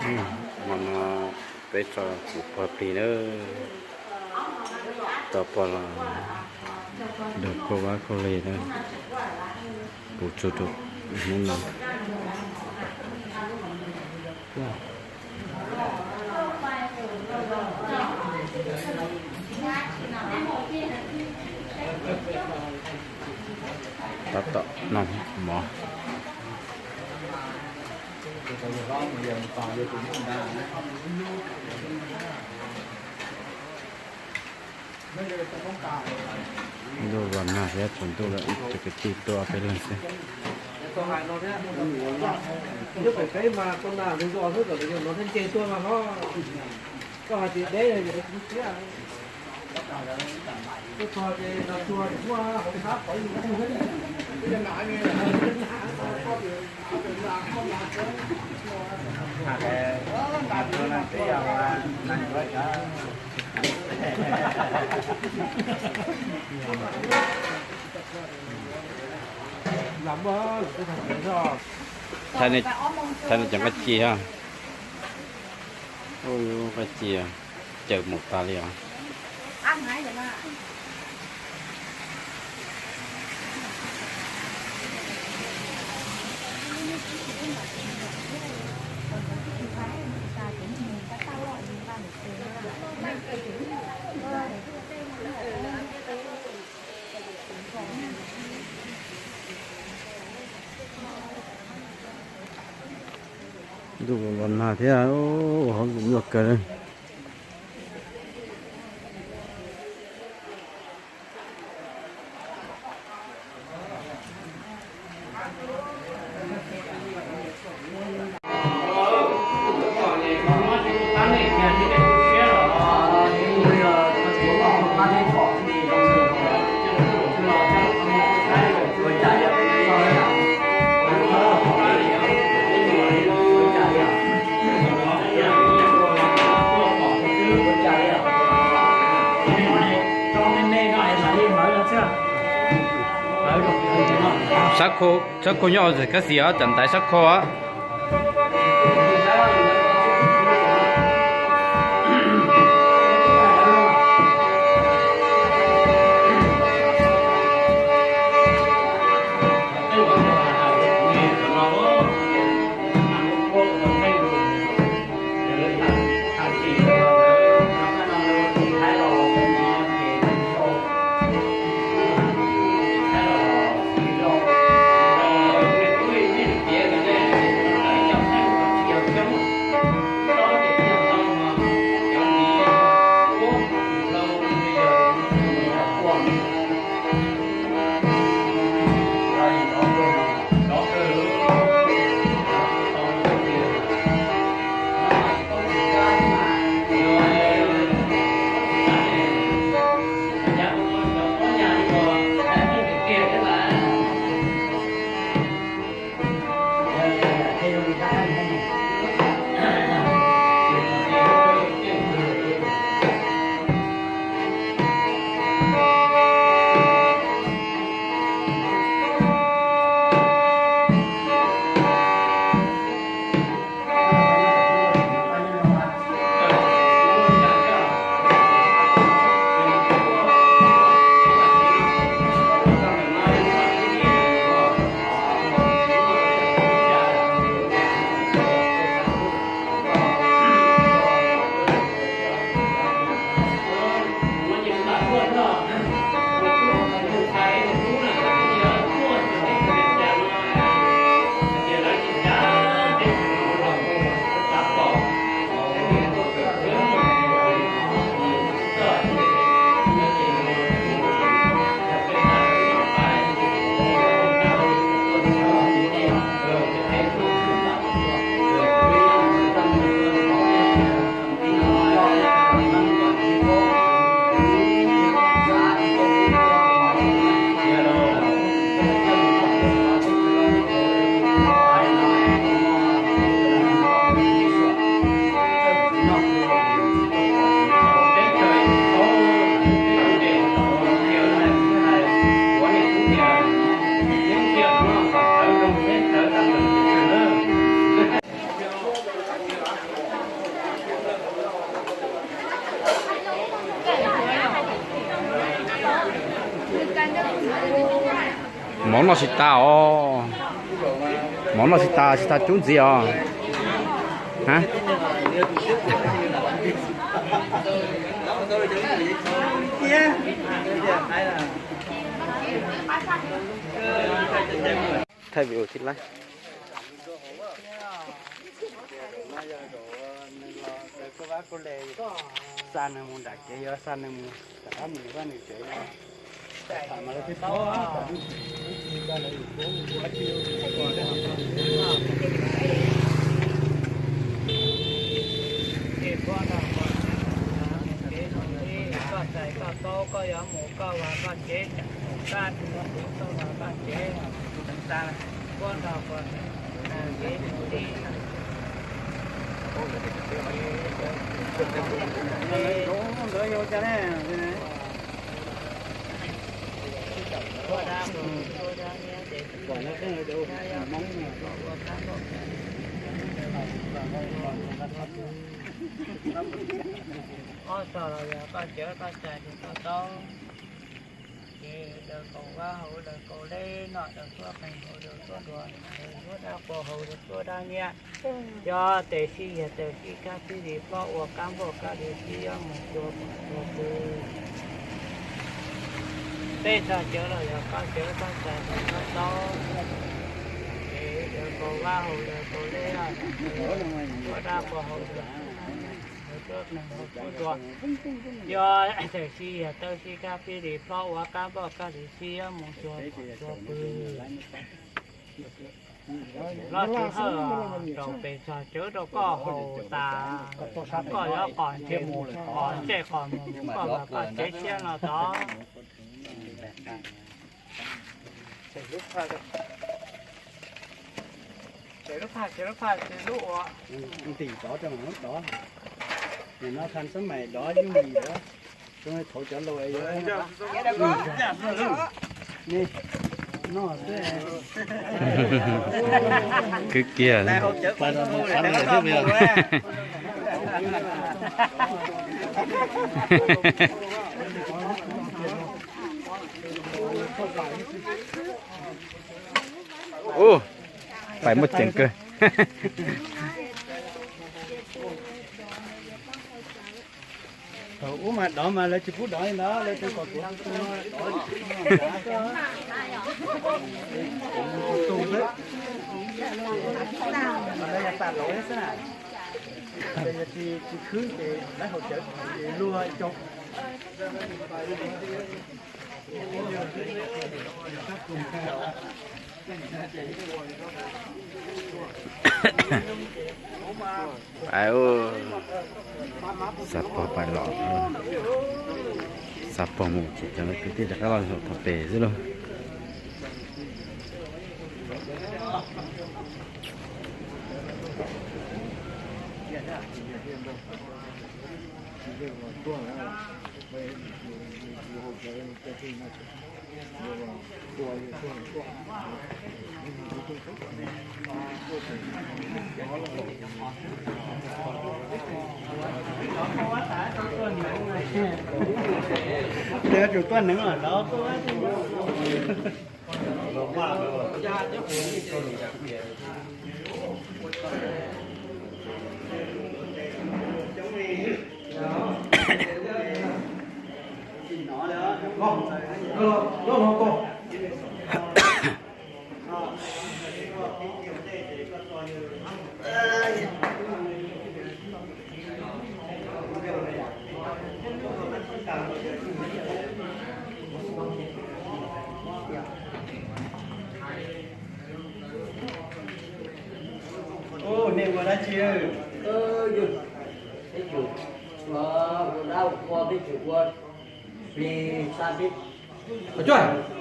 Hmo no peb tso kuv pog plig na, tso pog los daws kauj vab kauj leg na, kuv tsuj rau hnub no. Tab tom noj mov. Ntuj los nag thiab tsaus ntuj lawm, cov kwv tij tuaj ob peb leeg xwb. Thaij nej cov nqaij ci os. Nqaij ci caws mus tas li os. Ntuj los nag thiab, ua hauv lwm nyuaj kawg. Sab khau, sab khau nyob ua zem kab xis os, cov ntaiv sab khau os. Mov noj tsis tas os. Mov noj tsis tas, tsis tas cub ntxiv os. Thaij video tib lab. Xa nws mus nram kev, yuav xa nws mus rov qab mus nws vaj nws tsev. Koj txais koj taub, koj yuav mus koj vaj koj tsev, koj mus koj vaj koj tsev. Ob txog los yog koj cawv koj txais ces koj taub. Ces daws kaum vab hauv daws kaum leb noj, daws tuab qeeg hauv daws tuab nruas, daws tuab dab qua hauv daws tuab dab nyiaj. Yog tes sij yog taw sij kab fij li plob ua kab npauj kab li sij yob mus xyuas pom xyuas pw. Peb txog cawv los yog koj cawv koj txais ces koj taub. Ces daws kaum vab hauv daws kaum leb, tuab dab qua hauv daws tuab qeeg hauv tuab nruas. Yog taw sij yog taw sij kab fij li plob ua kab npauj kab li sij yob mus xyuas pom xyuas pw. Los tsis hawj rau pes txog cawv rau koj haus tas, koj yuav qos ntsej qos mus koj vaj koj tsev siab no tod. Ces lub phaj, ces lub phaj, ces lub ua ntim tod rau lub tod. Nim no than sab mais dov yooj yim lawm, zoo li thaum cov laus es yuav noj xwb. Kwv kiag. Ub, pais muaj ceem kawg. Thaum ub mas dov mas lawv tsis pub dov li ntawd, lawv tsuas kom tuav tu tu dov tu xwb. Lawv yog tas lawv xwb na. Ces yog tsis khwb ces lawv haus cawv ces luag ib co. Pais, xav pog pais los, xav pog mus ces cov kwv tij rov qab los txog pem xwb lauj. Ces yuav tsum tuaj neev los dov tuaj. Ub, nej ua dab tsi? Peb tsum ua dab ua qhua, peb tsum ua plig xa peb,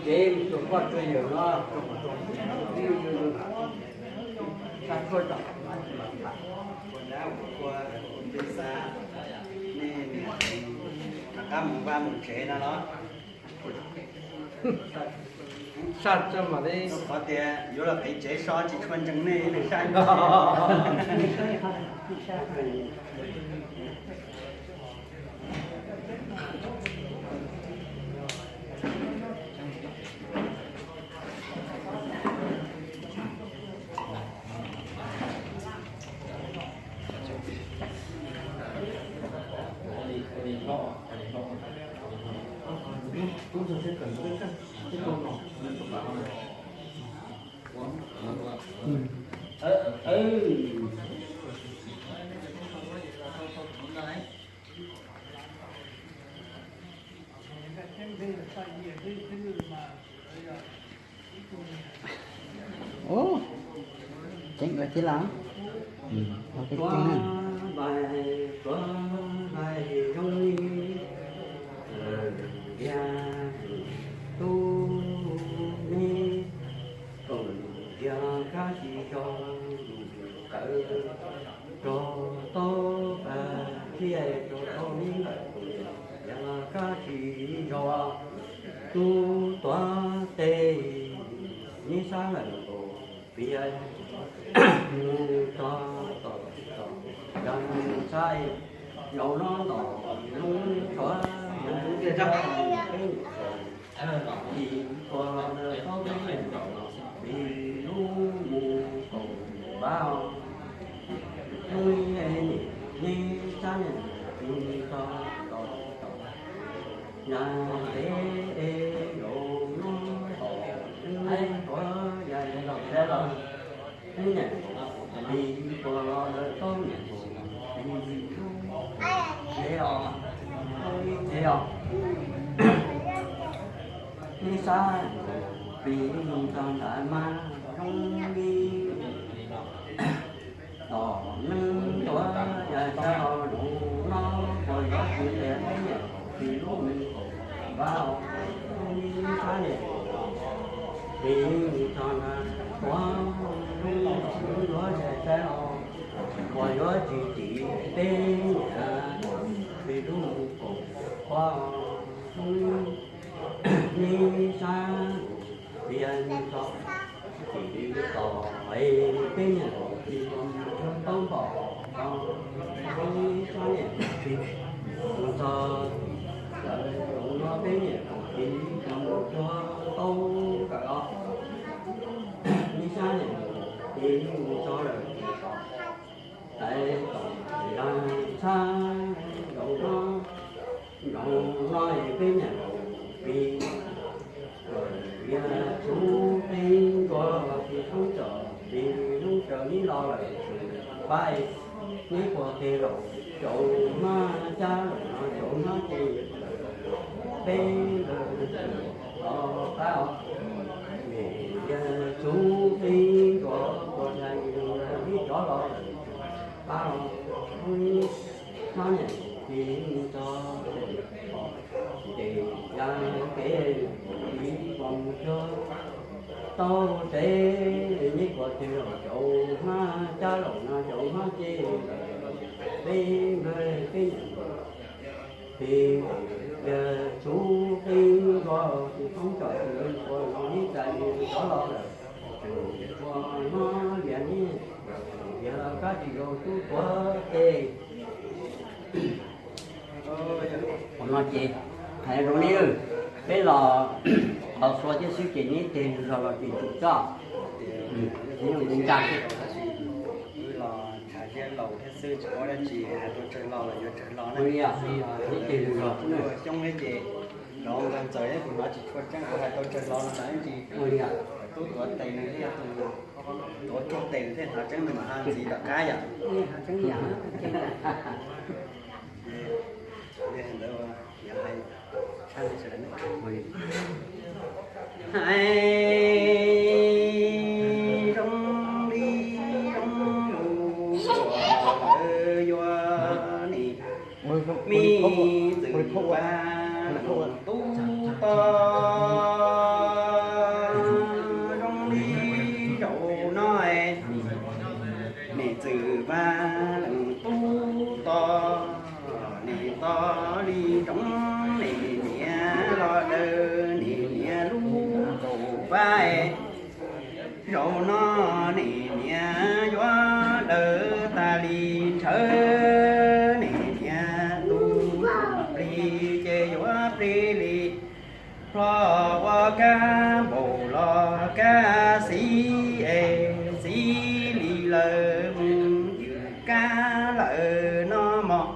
peb tus poj tus yawm no, xa tshuaj tom ua dab ua qhua, ua plig xa, nej rov qab mus vaj mus tsev no los? Saj tso mam li, qhov tias yuav los qiv tsev so tsis tshua ntseeg nej ib leeg saj. Ub, ceeb lawm thiab las. Ua kev ceeb na. Tuav npais, tuav npais zoo li, eh, tiag, tub neb koom tiag kab tsis zoo, tawv rog tau pas thiaj rau tau neb lawm, tiag kab tsis zoo, tub tuav tes neb sab lawm, piav mus txog tom, yog mus txog zaum no ntom lub tshuav, peb mus koom, tsis ua tau peb mus koom, tsis lub mus koom pab os. Hnub ib neb sab neb mus txog tom, yog peb zaum no tom lub tshuav, yog zaum sab los neb niam tsis ua lawv tau niam, tsis lub tsev os, tsev os. Neb sab pis txog nrad mas zoo li tom neeg tuav yas tsaug los no, puas yuav tsis tias peb niam pis lub me pab os, neb sab niam pis txog nrad tuav lub yuav yas tsaug los, puas yuav tsis tim peb niam pis lub me pab os. Neb sab tias txog tim tom peb niam pis tau npaum no, neb sab niam pis mus txog tim lawv no peb niam pis tau mus txog tau kawm os. Neb sab niam pis mus txog lawm, tais tom yas tshab zaum no, zaum no peb niam pis yog txhub qeeb nkuas tsis thoob tsom pis lub tsaws neb los lawm pab, neb puas tes zaum caum hmab cab zaum no caum hmab ces peb los pab os. Yog txhub qeeb nkuas puas yog neb cov los lawm pab os. Hmab niam pis txog ces yog kev pis puas mus txog tau tsev, neb puas tes zaum caum hmab cab zaum no caum hmab ces peb npawg peb niam pis yog txhub qeeb nkuas tsis thoob tsom pis ua no neb txais cov los lawm, tseem ua hmab lias neb, yog kab tsis zoo tub tuav tes. Qhov no ces hais rau neb, peb los qhov xua thiab xwb ces neb tes zog los ces tsum coj. Neb ua li ncaj xwb. Los ntshav zeb laus thiab xwb tsis muaj dab tsi hais tau tsawg lo los yuav tsawg lo na. Neb tes zog xwb na. Xyoob thiab ces los nqag ntxaws thiab tus no tsis tshua tseeb kuv hais tau tsawg lo no ntag ib ntsis. Tub tuav tes nws thiab yog tus tuav tsuag tes nws thiaj hnov tseeb nws mam ho ntxiv tom qab yom. Li ntawd yuav hais tshaj li sawv daws. Hais zoo li zoo lus uas lawv yuav nim me txwm vaj leej tub to zoo li zaum no es, nim txwm vaj leej tub to, nim to li zoov nim niam los daws nim niam lub kaum vaj es. Zaum no nim niam yuav daws tas li ntshaw, nim niam tus plig ces yuav plig li plho ua kab npaum los kab xis es xis li lawm mus ywm kab lawm no mog.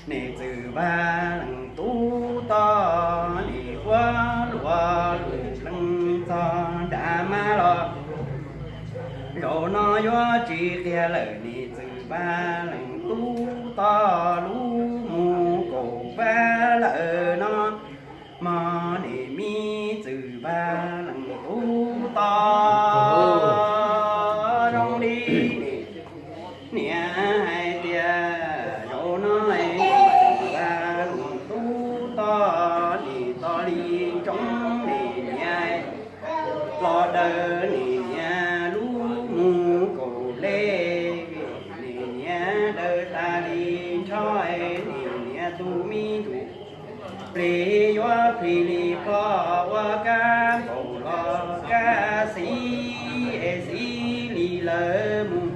Nim txwm vaj leej tub to, nim ua No yuav tsis qhia lawm, nim txwm Vaj Leej Tub Toj lub mus kaum Vaj lawm no, mog nim me txwm Vaj Leej Tub Toj. Zoo li nim niam hais tias zaum no Vaj Leej Tub Toj nim toj li ntsoov nim niam los daws nim niam lub mus kaum lej, nim niam daws tas li nrho, nim niam tus me ntsuj plig yuav plig li ploj ua kab npaum los kab xis es xis li lawv mus.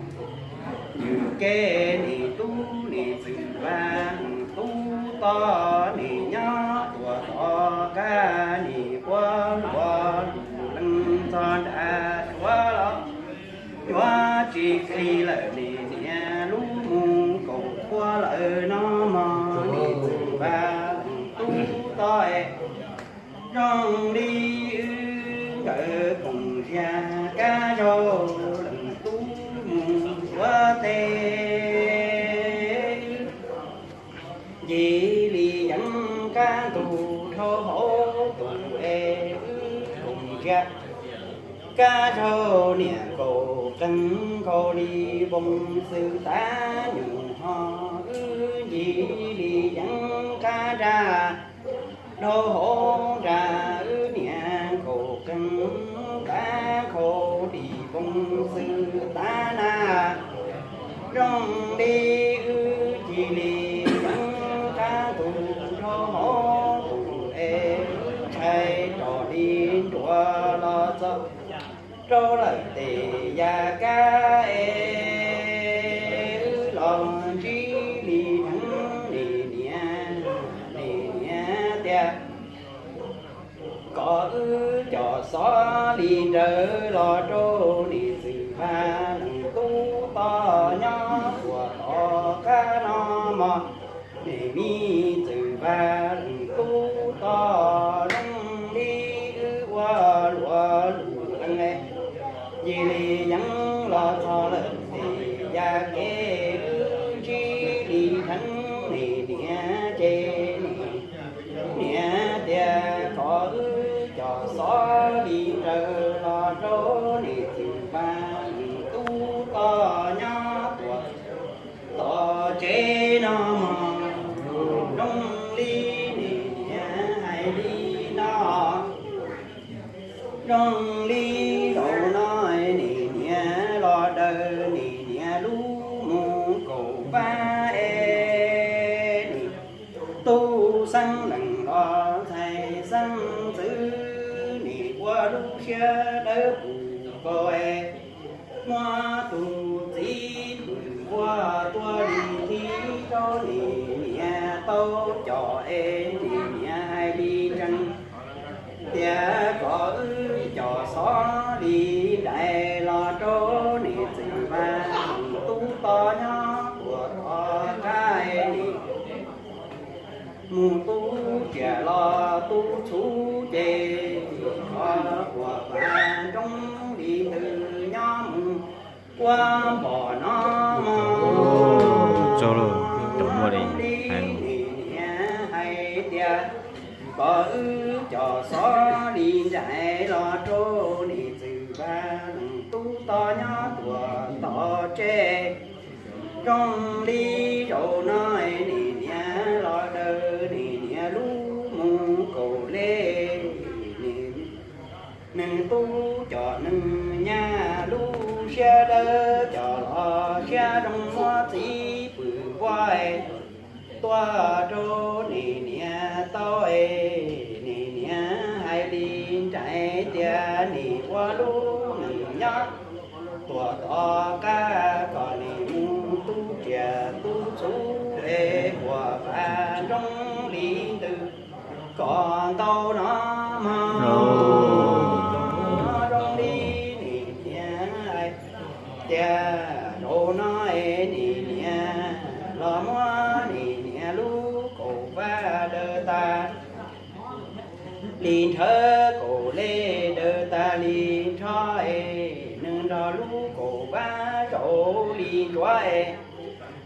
Ywg kev nim tub nim txwm Vaj Leej Tub Toj nim nyob tuam tom qab nim ua luam lus lees txog nram Suav los yuav tsis qhia lawm, nim niam lub mus kaum tshuaj lawm no mog nim txwm Vaj Leej Tub Toj. Zoo li wb nkawd koom ziag kab zaug Leej Tub mus ua teb, ncig li yeeb kab ntug dhau hauv tus es wb koom ziag kab zaug niam nkaus qeeg nkaus li npoo xwb tas nyuj ho, wb ncig li yeeb kab nrag dhau hauv nrag wb niam nkaus qeeg nkaus li npoo xwb tas na. Zoo li wb ncig li yeeb kab ntug dhau hauv tus es wb ntshai rau li nruas los txog rau lawm tes ya kab es wb los ntsib li dheev nim niam, nim niam tias kom wb cov xov li nrawd los rau nim txwm Vaj Leej Tub Toj nyob tuam tom qab no mog. Nim me txwm Vaj Leej Tub Toj, zoo li wb ua luam lus lees, ncig li yeeb los txog lawm tes ya kev wb ntsib li dheev nim niam ces nim niam tias kom wb cov xov li nrawd los rau nim txwm Vaj Leej Tub Toj nyob tuam tom tsev no mog. Zoo li nim niam hais li no, zoo li zaum no nim niam los daws nim niam lub mus kaum pab es nim tub xeeb leej los ntxhais xeeb ntxwv nim ua lub siab dawb paug es muab tus txiv pw npua tua li thib rau nim niam tau com es nim niam hais li ntseeg tias kom wb cov xov li nraim los rau nim txwm Vaj Leej Tub Toj nyob tuam tom qab nim mus tub tsiam los tub txhuv ces tsis txhob ua vaj nroo li ntws nyob mus ua npom no mog. Zoo li nim niam hais tias kom wb cov xov li nraim los rau nim txwm Vaj Leej Tub Toj nyob tuam tom tsev. Zoo li zaum no nim niam los daws nim niam lub mus kaum lej, nws tub com nws nyab lub siab dawb com los siab zoo muab txiv pw npua tua rau nim niam tau es nim niam hais li nraim tias nim ua lub neej nyob tuam tom qab kom nim mus tub tsiam tub txhuv es ua vaj nroo li ntws kom ntau no mog. Zoo li nim niam hais tias zaum no es nim niam los muab nim niam lub kaum vaj daws tas li nrhawv kaum lej daws tas li nrho es nws nrog lub kaum vaj ntsuav es,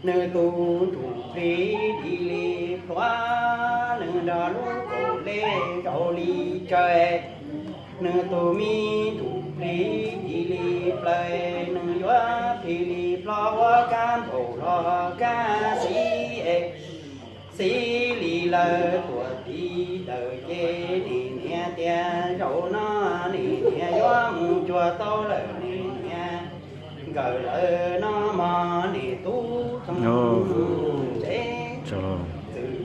nws tus ntsuj plig di li plhuav, nws nrog lub kaum lej zaum li tsaws es, nws tus me ntsuj plig di li plaws, nws yuav plig li plho ua kab npaum los kab xis es, xis li lawv tuam tiv tawm ces nim niam tias zaum no nim niam yuav mus cuag tau lawm nim niam nkawm lawv no mog nim tub txoov tsev txwm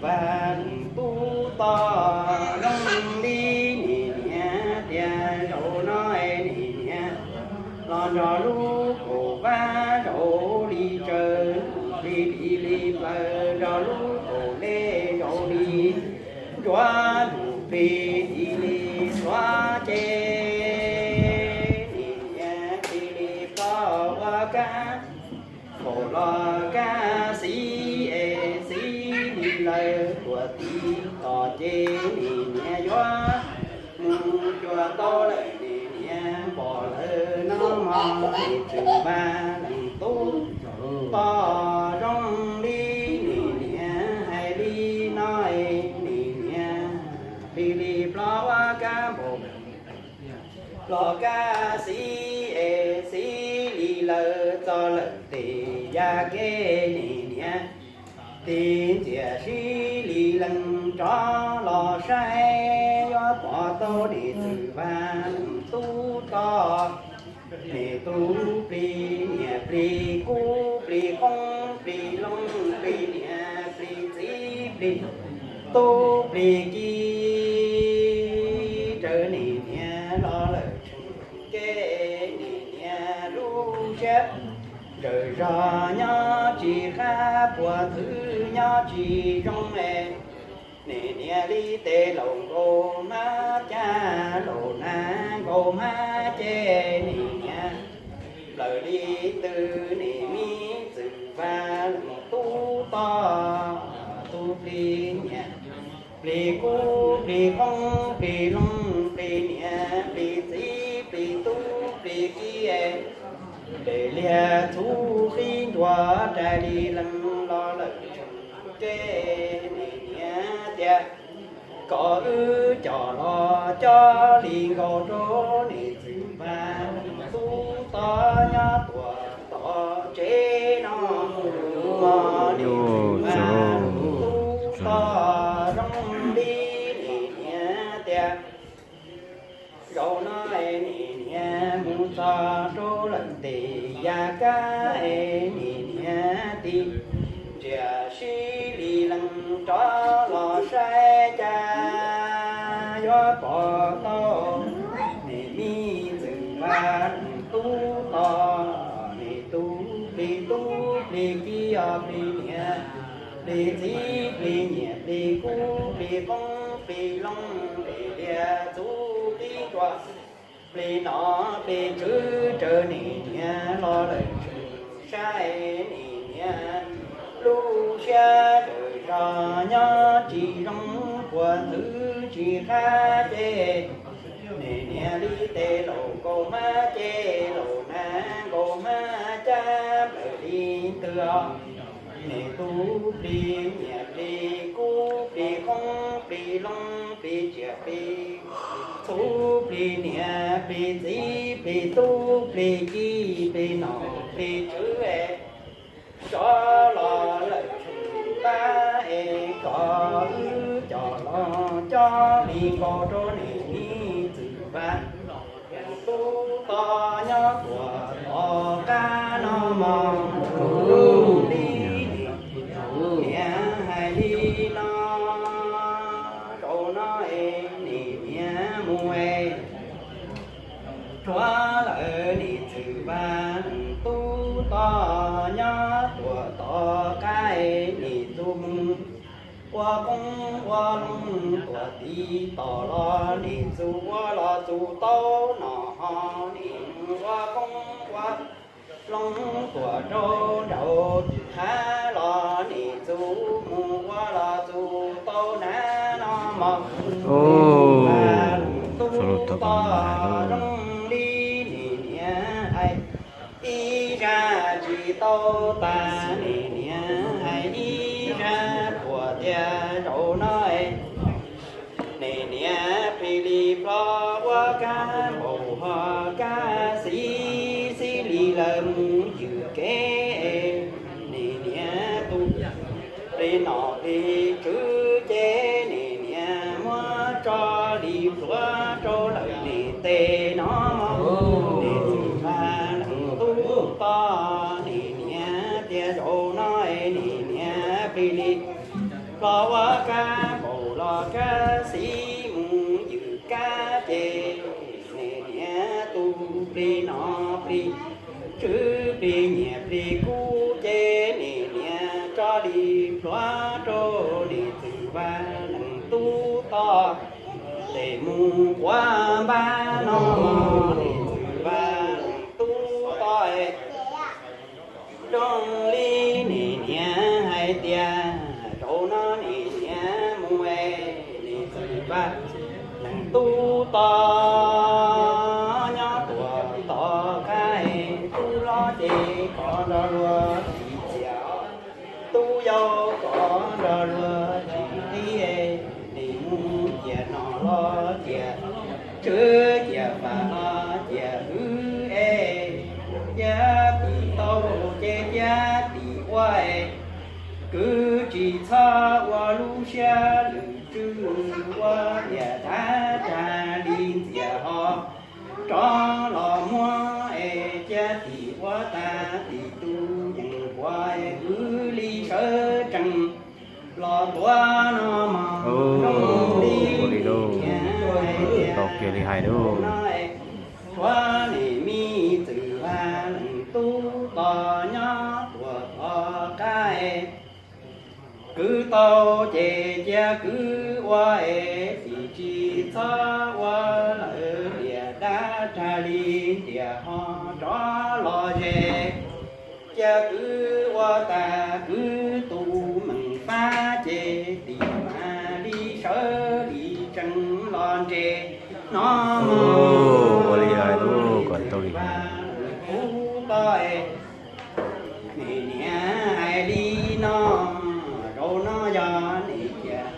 vaj tub toj zoo li nim niam tias zaum no es nim niam los nrog lub kaum vab zaum li tsaws, plig di li plaws nrog lub kaum lej zaum li ntsuav, ntsuj plig di li plhuav ces nim niam plig li plho ua kab npaum los kab xis es, xis li lawv tuam tiv toj ces nim niam yuav mus cuag tau lawm nim niam npog lawv no mog nim txwm vaj leej tub toj zoo li nim niam hais li no es, nim niam plig li plho ua kab npaum los kab xis es, xis li lawv txog lawm tes yaj kev nim niam tig ntxias sib li lees rov los saib, yuav pom tau nim txwm vaj leej tub toj, nim tub plig niam plig kub plig qoob plig loo plig niam plig txiv plig tub plig kiv raws nim niam los lawm tseem kev, nim niam lub siab ntsawm zog nyob tsis qab puas thwv nyob tsis zoo es, nim niam li tes laus nkaus hmab cab laus hnav nkaus hmab ces nim niam plaws li twg nim me txwm vaj leej tub toj, tub plig niam plig kub plig qoob plig loo plig niam plig txiv plig tub plig kiv, pem liag txhuv qib ncuav rais li lees los lawm tseem kev, nim niam tias kom wb coj los coj li nkaus rau nim txwm vaj leej tub toj nyob tuam tom tsev no mog nim txwm vaj leej tub toj zoo li nim niam tias zaum no es nim niam mus txog rau lawm tes yaj kab es, nim niam tig ntxias sib li lees rov los saib cas yuav pom tau nim me txwm vaj leej tub toj, nim tub plig tub plig kiv os plig niam plig txiv plig niam plig kub plig qoob plig loo plig liag txhuv qib ncuav plig nom plig tswv raws nim niam los lawm tseem saib, nim niam lub siab ntsawm zog nyob tsis zoo puas thwv tsis qab ces, nim niam li tes laus nkaus hmab ces laus hnav nkaus hmab cab plaws li twg os, nim tub plig niam plig kub plig qoob plig loo plig tsiaj plig txhuv plig niam plig txiv plig tub plig kiv plig nom plig tswv es, rov los lawm tseem tab es kom wb coj los coj li nkaus rau nim me txwm vaj leej tub toj nyob tuam tom qab no mog nim niam hais li no, zaum no es nim niam mus es rhuav lawm nim txwm vaj leej tub toj nyob tuam tom qab es, nim txuj mus ua qoob ua loo tuam tiv tom los nim txuj ua los txuj tau nom ho, nim mus ua qoob ua loo tuam rau nraud hav los nim txuj mus ua los txuj tau hnav no mog. Vaj leej tub toj zoo li nim niam hais, ib zaj tsis tau tas, niam niam hais ib zaj puas tias zaum no es niam niam plig li plob ua kab npaum ho kab xib xib li lawm mus ywm kev. Niam niam tu plig nom plig tswv ces niam niam muab tso li plhuav rau lawm niam tes no mog. Niam txwm Vaj Leej Tub tod, niam niam tias zaum no es niam niam plig li plob ua kab npaum los kab xib mus ywm kab ces niam niam tu plig nom plig tswv plig nyiaj plig kub ces niam niam tso li plhuav rau niam txwm Vaj Leej Tub tod. Tes mus quav npab no, niam txwm Vaj Leej Tub tod es zoo li niam niam hais tias zaum no niam niam mus es niam txwm Vaj Leej Tub tod nyob tuam tom qab es tub hlob ces kov nrog luag txiv txias, tub yau kov nrog luag tsis qib es nim mus ciam nom los ciam tswv ciam fam los ciam hwv es ciam tim tau ces ciam tim ua es kwv tsis txhob ua lub siab lwm tswv ua tias dab tsag li ntxias ho rov los muab es ciam tim ua tag tim tu yeej puav es kwv li sawv tsees los tuav no mog. Zoo li niam niam hais tias tau kiag li hais no es tshuav niam me txwm Vaj Leej Tub tod nyob tuam tom qab es kwv tau ces cia kwv ua es tsis txhob ua lawm tias dab tsag li ntxias ho rov los ze. Cia kwv ua tas kwv tus meem fab ces tim mam li sawv li tsees los nres no mog. Ua li hais lub kom tau li hais. Ub tod es niam niam hais li no, zaum no yog niam ciam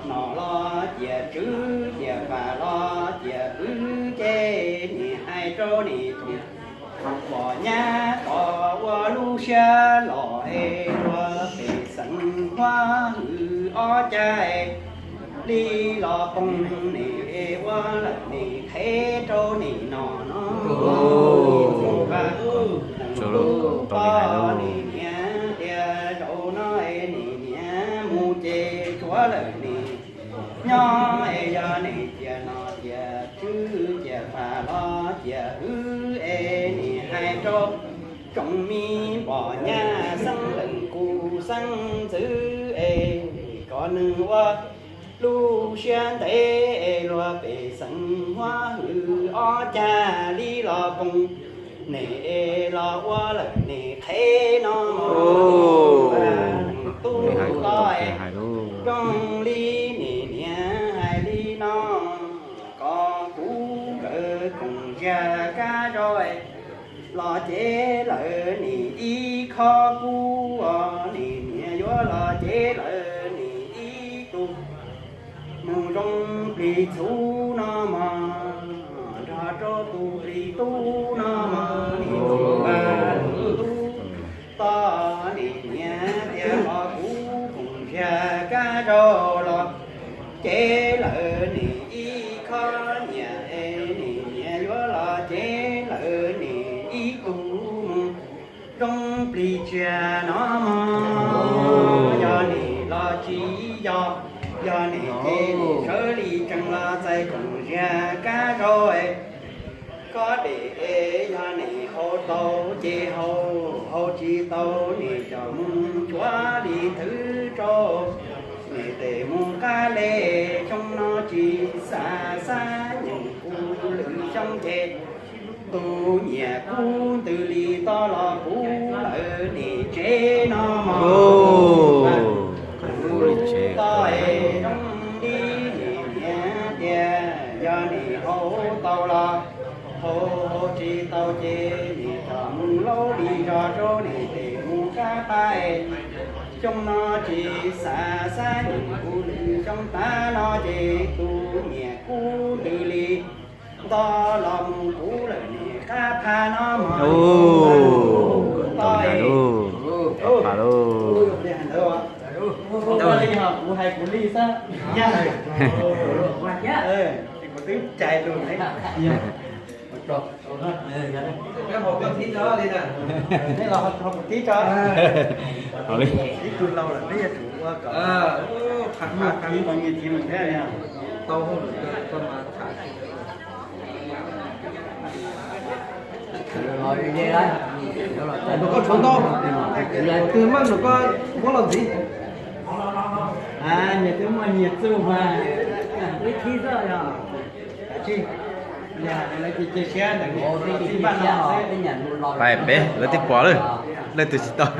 nom los ciam tswv ciam fam los ciam hwv ces niam hais rau niam txwm pom nyab tod ua lub siab los es luag pej xeem huab hwm ob cag es li los poog nim es ua lawm nim qhev rau nim no no. Txwm Vaj Leej Tub tod niam niam tias zaum no es niam niam mus ces tshuav lawm nim nyob es yog nim ciam nom ciam tswv ciam fam los ciam hwv es nim hais rau tsoom me pom nyab xeeb leej kuv xeeb ntxwv es kom nws ua lub siab ntev es luag pej xeem huab hwm ob cag li los poog nim es los ua lawm nim qhev no. Tub tod es zoo li nim niam hais li no, kom kuv nkawd koom zaj kab zog los cev lawm nim ib khob kub os, nim niam yuav los cev lawm nim ib tug mus zoo plig txhuv no mog, nrog rau tus plig tub no mog, nim txwm Vaj Leej Tub tod nim niam tias los kuv koom zaj kab zog los cev lawm nim ib khob nyiaj es nim niam yuav los cev lawm nim ib tug mus zoo plig tsiaj no mog. Yog nim los tsis yog, yog nim ces nim sawv li tsees los txais koom zaj kab zog es khob dej es yog nim haus tau ces haus, haus tsis tau nim coj mus cuav li thwv rau nim tes mus qab le. Xyoo no tsis xav xab nyeem kuv lwm xyoo ces tus nyiaj kub ntws li toj los puv lawm nim tsev no mog. Toj es zoo li nim niam tias yog nim haus tau los haus, haus tsis tau ces nim coj mus laub li zog rau nim tes Xyoo no tsis xav xab nyeem kuv lwm xyoo, tav no ces tus nyiam kuv ntws li nto los mus kuv lawm niam qab phaj no mog. Tau hais lus, tau hais lus. Kuv hais kuv li xab. Kuv twb cais lus. Nej los ho kuv tib tso. Haus li. Ib tug laus lawm peb yuav tsum ua kom muaj kev nyiam thiab thiab. Tau hauj lwm koj mas tham. Nrog koj tshuav ntau, twg maj nrog koj muab los ntxiv. Nyias twb muaj nyias txuj mas. Ib khib xwb yog. Pais peb lawv twb pom lawm, leej twg tsis tau.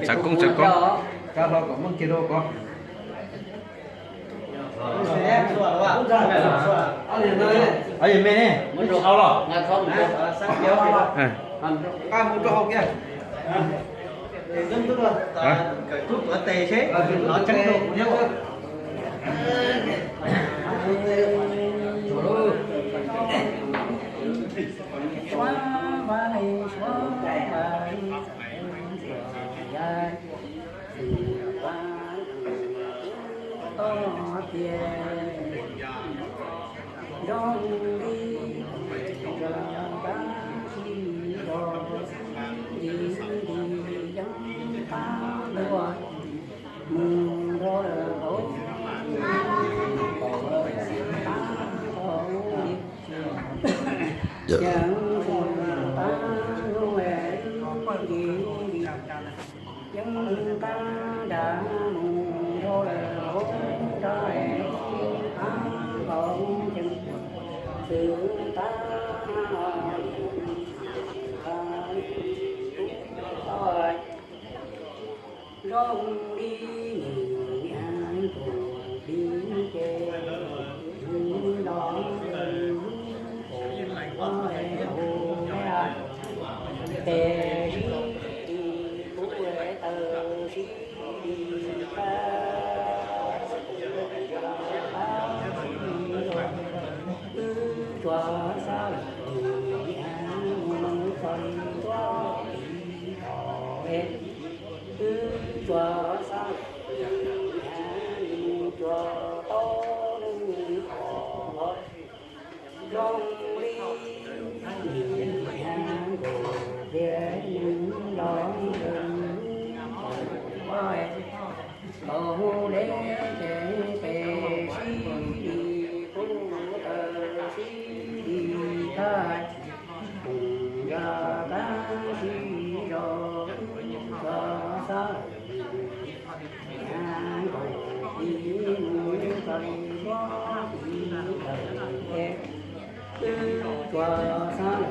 Tsav koob, tsav koob. Yog me ne. Yeej qab nrad mus dhau lawm hauv nrab, qab nkaus ceev xwm tab tub toj zoo li nws niam nkaus li ces nws los tes sib tis kuv taw sib tis kab, wb tsuas sab lawm nws niam mus txog li nruab tis tod, wb tsuas sab lawm nws niam mus tsuas tau nws qhov zoo li nws niam nkaus thiab nws los tes nkaus li ces tes sib tis kuv taw sib tis kab, mus nrog kab sib zog, wb tsuas sab lawm nws niam nkaus li mus txog li nruab tis tawm, wb tsuas sab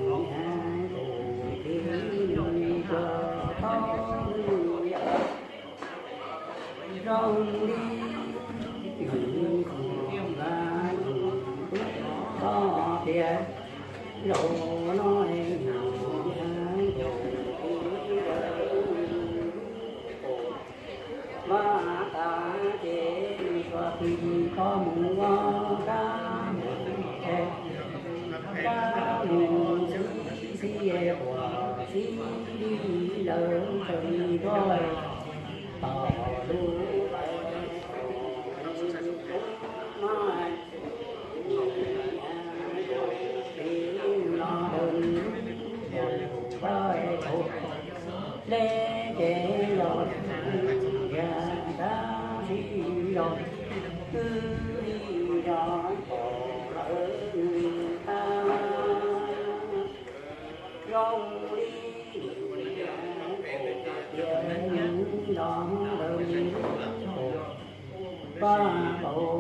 lawm nws niam nkaus li mus tsuas tau nws zoo li nws nkaus nkaus tub toj tias zaum no nws niam nkaus li mus tas ces nws tsuas tis toj mus ua kab mus, kab mus xib xib quas xib li lawm txawm li nruab tos lub no. Deb ces los tias tab sis los twb li los pom lawm nws tab zoo li tias nws los ntawd pom pom